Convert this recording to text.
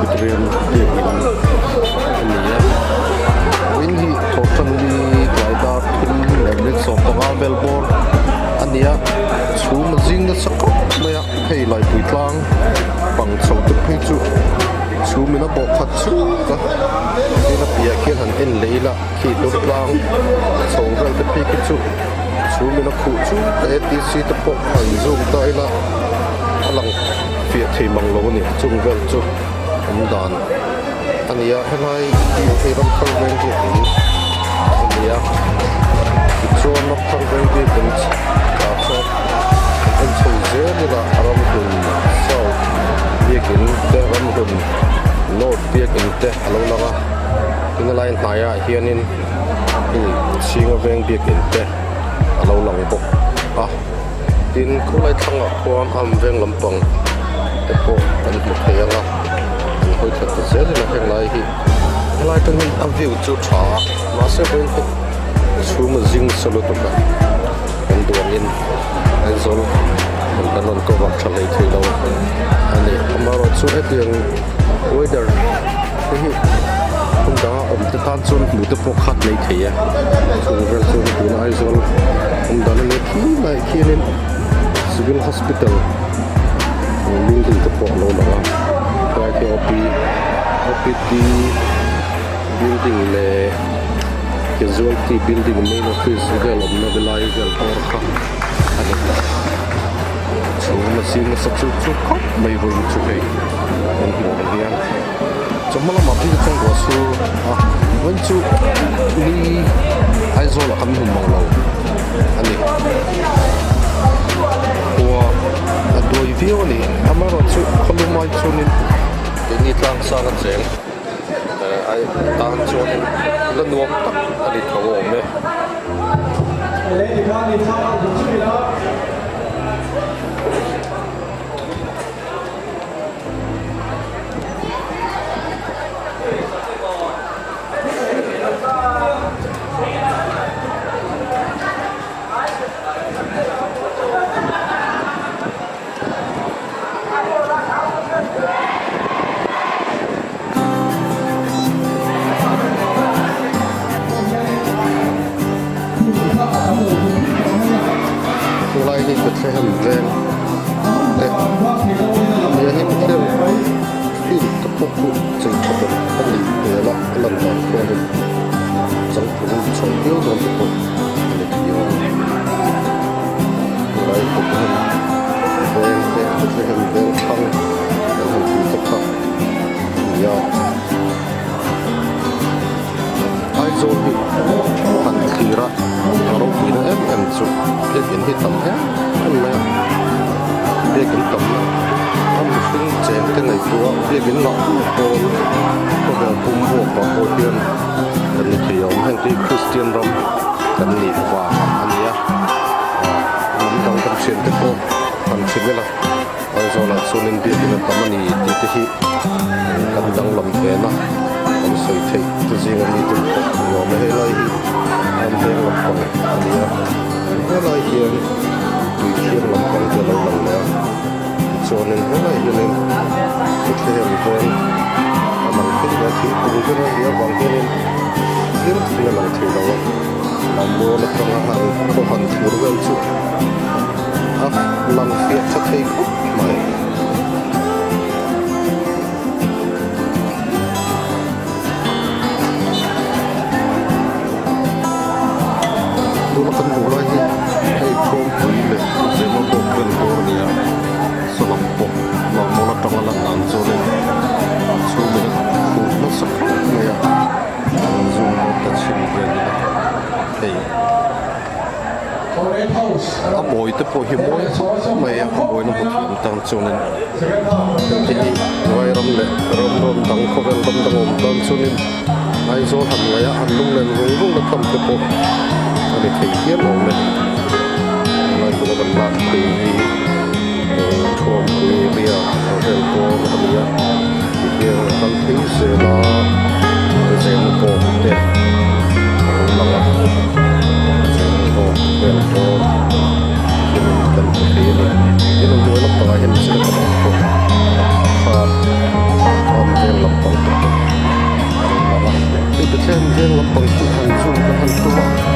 Presbyterian biakin a ni a vawiin hi thawhtan ni tlai dar thum leh minute 15 vel bawr a ni a chhum a zing nasa khawp mai a hei laipui tlang pang chho te phei chu chhum in a bawh khat chuk a tin a piah khian han en leh ila khi tur tlang chho vel te phei khi chu chhum in a khuh chuk a atc te pawh han zoom ta ila a lang fiah thei mang lo a ni chung vel chu awm dan a ni a helai hi hei ramthar veng biakin a ni a tichuan ramthar veng biakin ah chuan an en chho zel ila ramhlun south biakin te ramhlun north biakin te a lo lang a tin a lai hnaiah hianin hei chhinga veng biakin te a lo lang bawk a. Tin, khawlai thlangah khuan am veng lampang te pawh kan hmu thei ang a, kan hawi that ta zel in a henglai hi helai atang hian a view chu tha a, mahse vawiin hi chhum a zing nasa lutuk a, kan duangin Aizawl hmun kan rawn cover tha hlei thei lo a ni. Amaherawhchu hetiang weather te hi hmun danga awm te tan chuan hmuh te pawh khat mai thei a, chung vel chuan tuna Aizawl awm dan a nia khi laiah khianin Civil Hospital building te pawh a lo lang a, helai khi OP OPD building leh casualty building main office vel awmna lai vel bawr kha a ni. Chhung a zing nasa chu chu khawp mai vawiin chu hei kan hmuh ang hian chawhma lamah phei chuan ruah sur a vawiin chu ni Aizawl ah kan hmu mang lo a ni khua a duai viau a ni amaherawhchu khawlum ai chuanin keini tlang sang a cheng eh tan chuanin la nuam tak a ni tho awm e. Tunlai hi Bethlehem veng te nia hei Bethlehem field te pawh chu chei tha ber a nih hmel a a lan dan khuanin changtlung chho viau dawn te pawh a ni thei ang tunlai Bethlehem veng te Bethlehem veng thlang kan han tih te kha a ni a. Aizawl hi han thlir a a ropuina em em chu biakin hi tam em em mai a biakin tamna a mihring cheng te ngaihtuah biakin ngah pawn khawvel pum buakah pawh hian kan ni thei awm heng te hi Kristian ram kan nih vang a ni a hnam dang kan thian te pawh han hrilh ila Aizawlah chuanin biakin a tam a ni tih te hi kan danglam ven a, kan sawi theih te zinga mi te pawh a ni awm e. Helai hi ram veng lampang a ni a, helai hian tui thiang lampang te a lo lang leh a, tichuanin helai hianin Bethlehem veng a lang thei leh a, thingkung ber a nih avang hianin tlem thing a lang thei lo a, lammual atanga han khaw han thur vel chu. A lang fiah tha thei khawp mai. Tuna kan hmuh lai hi hei Thuampui leh Zemabawk vel bawr a ni a, saw lam pawh Lammual atanga lan dan chuanin chhungin a khuh nasa khawp mai a, an zoom dawn ta chhin vel ila hei. A mawi te pawh hi mawi khawp mai a, a mawina hmu thiam tan chuanin hei hi Vairam leh ram rawn dang khawvel ram dang awm tan chuanin Aizawl han ngaih a an lung len vung vung na tham te pawh a ni thei hial awm e. Tunlai tuna kan lak phei hi Thuampui area vel pawn a ni a, tihian a kal phei zel a, Zemabawk te a lo lang a. Zemabawk vel pawn hianin kan hmu thei a ni. Tin a hnuai lampangah hian mihring tam tak pawh a khat a awm Veng lampang te pawh a lo lang a, hei Bethlehem Veng lampang chu han zoom kan han tum a.